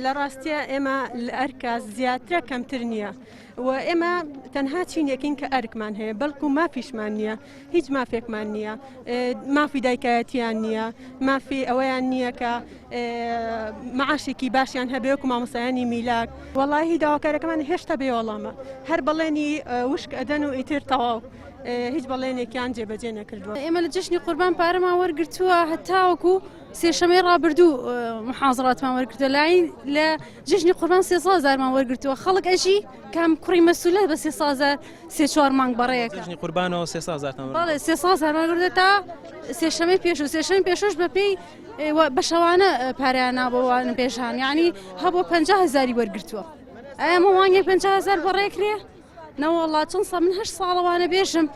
لە ڕاستیا ئێمە لە ئەرکا زیاترە کەمتر نییە و ئێمە تەنها چینێکین کە ئەرکمان هەیە بەڵکو مافیشمان نییە هیچ مافێکمان نییە مافی دایکایەتیان نییە مافی ئەوەیان نییە کە معاشێکی باشیان هەبێ وەکو مامۆستایانی میلاک وەڵاهی داواکارەکەمان هێشتا بێ وەڵامە هەر بەڵێنی وشک ئەدەن و ئیتر تەواو هیچ بەڵێنێکیان جێبەجێ نەکردووە. ئێمە لە جەژنی قوربان پارەمان وەرگرتووە هەتاوەکو سێشەمەی ڕابردوو محازڕاتمان وەرگرتووە لای لە جەژنی قوربان سێ هەزارمان وەرگرتووە خەڵک ئەژی کام کوڕی مەسولە بە سێ هەزار سێ چوار مانگ بەڕێیەکە جەژنی قوربانەوە سێ هەزارتان وەرگرتووە؟ بەڵێ سێ هەزارمان وەرگرتووە تا سێشەمەی پێشوو سێشەمی پێشووش بەپێی بە شەوانە پارەیان نابووە وانەبێژان یعنی هەبوو 50 هەزاری وەرگرتووە ئایا ئەمە مانگێک 50 هەزار بەڕێکرێ؟ نەوەڵا چەند ساڵ من هەشت ساڵە وانەبێژم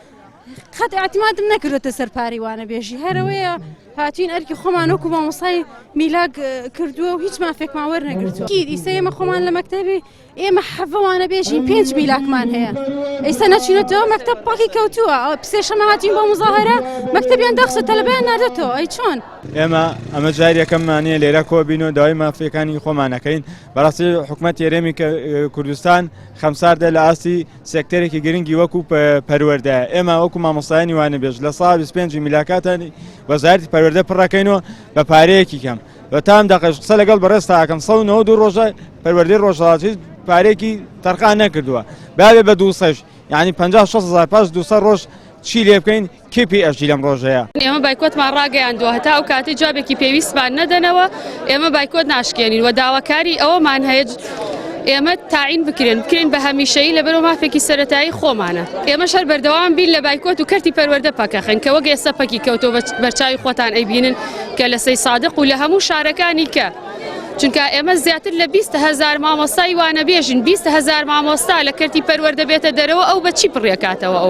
قەت اعتمادم نەکردوتە سەر پارەی وانەبێژی هەرەوەیە هاتین ئەرکی خۆمان وەکو مامۆسای میلاک کردووە و هیچ مافێکمان وەرنەگرتووە ئیسە ئێمە خۆمان لە مەکتەبی ئێمە حەڤە وانەبێژین پێنج میلاکمان هەیە ئێستا نەچینەتەوە مەکتەب پاکی کەوتووە سێشەمە هاتین بۆ مزاهرە مەکتەبیان داخستە تەلەبەیان ناردێتەوە ئەی چۆن ئێمە ئەمە جاری یەکەممان نییە لێرە کۆبین و داوای مافیەکانی خۆمانەکەین بەڕاستی حکومەت هەرێمی کوردستان خەمساردە لە ئاستی سێکتەرێکی گرنگی وەکو پەروەردە ئێمە وەکو مامۆستایانی وانەبێژ لە سا 25 میلاکاتانی وەزارەتی پەروەردە پڕەکەینەوە بە پارەیەکی کەم بە تام دەقەش قسە لەگەڵ بەڕێز تاکەم 192 ڕۆژە پەروەردەی ڕۆژهەڵات هیچ پارەیەکی تەرخان نەکردووە باێ بە دوو یعنی 50 6 هزار پاش 200 ڕۆژ چی لێ بکەین کێ پێی ئەژی لەم ڕۆژەیە؟ ئێمە بایکۆتمان ڕاگەیاندووە هەتا ئەو کاتەی جوابێکی پێویستمان نەدەنەوە ئێمە بایکۆت ناشکێنین و داواکاری ئەوەمان هەیە ئێمە تاعین بکرێن بکرێن بە هەمیشەیی لەبەرەوە مافێکی سەتایی خۆمانە ئێمە شەر بەردەوام بین لە بایکۆت و کەرتی پەروەردە پەکەخن کە وەک ئێستا پەکی کەوتۆ بەرچاوی خۆتان ئەیبینن کە لە سەی سادق و لە هەموو شارەکانی کە چونکە ئێمە زیاتر لە 20 هزار مامۆستای وانەبێژین 20 هزار مامۆستا لە کەرتی پەروەردە بێتە دەرەوە ئەو بە چی پڕیەکاتەوە ئەو.